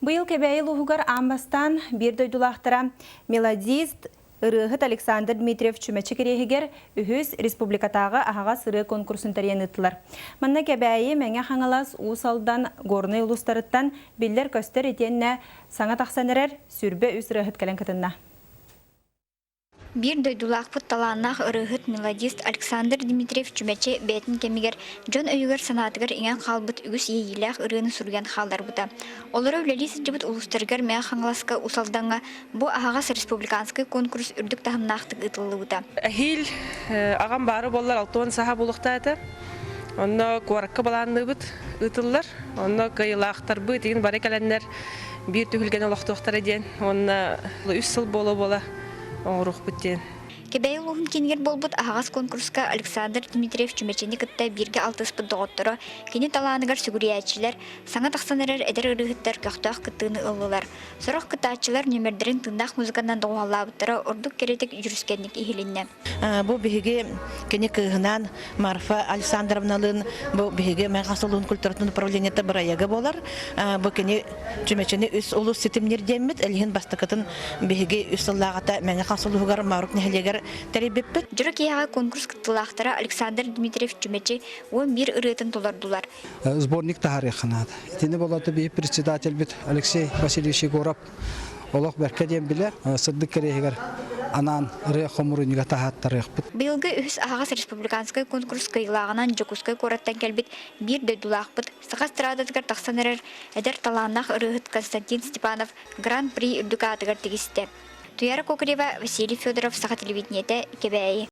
Быйыл Кэбээйи улууһугар аан бастаан биир дойдулаахтара мелодист, ырыаһыт Александр Дмитриев Чүмэчи кириэһигэр үһүс республикатааҕы аһаҕас ырыа конкурсун тэрийэн ыыттылар. Манна Кэбээйи, Мэҥэ Хаҥалас, Уус Алдан, Горнай улуустарыттан биллэр-көстөр итиэннэ саҥа тахсан эрэр 23 ырыаһыт кэлэн кытынна. Биир дойдулаахпыт талааннаах ырыаһыт, мелодист Александр Дмитриев Чүмэчи бэйэтин кэмигэр дьон өйүгэр-санаатыгар иҥэн хаалбыт үгүс иэйиилээх ырыаны суруйан хаалларбыта. Олоро үлэлии сылдьыбыт улуустарыгар Мэҥэ Хаҥаласка, Уус Алдаҥҥа бу аһаҕас республиканскай конкурс үрдүк таһымнаахтык ыытыллыбыта. Эһиил аҕам баара буоллар 60 саха буолуохтаах этэ. Онно куоракка былаанныыбыт ыытыллар. Онно кыайыылаахтарбыт игин бары кэлэннэр биир түһүлгэни олохтуохтара диэн. Уонна үс сыл буола-буола оҥоруохпут диэн. Кэбээйи улууһун киинигэр буолбут аһаҕас куонкуруска Александр Дмитриев Чүмэчини кытта бииргэ алтыспыт доҕотторо, кини талааныгар сүгүрүйээччилэр, саҥа тахсан эрэр эдэр ырыаһыттар көхтөөх кыттыыны ыллылар. Сорох кыттааччылар нүөмэрдэрин тыыннаах музыканан доҕуһуоллаабыттара ордук кэрэтик дьүрүскэнник иһилиннэ. Бу биһиги кини кыыһынаан Марфа Александровналыын бу биһиги Мэҥэ улууһун культуратын управлениета бырайыага буолар. Бу кини Чүмэчини үс улус ситимниир диэммит, элиһин бастакытын биһиги үс сыллааҕыта Мэҥэ Хас улууһугар Моорук нэһилиэгэр тэрийбиппит. Дьоро киэһэҕэ конкурс кыттыылаахтара Александр Дмитриев Чүмэчи 11 ырыатын толордулар. Сборник таһаарыахха наада. Итини болото биһи председательбит Алексей Васильевич Егоров олох бэркэ диэн билэр, сырдык кэриэһигэр анаан ырыа хомуруунньуга таһааттарыахпыт. Быйылгы үһүс аһаҕас республиканскай конкурс кыайыылааҕынан Дьокуускай куораттан кэлбит биир дойдулаахпыт саха эстрадатыгар тахсан эрэр эдэр талааннаах ырыаһыт Константин Степанов Гран-при үрдүк аатыгар тигистэ. Туяра Кокорева, Василий Федоров, Саха телевидениетэ, Кэбээйи.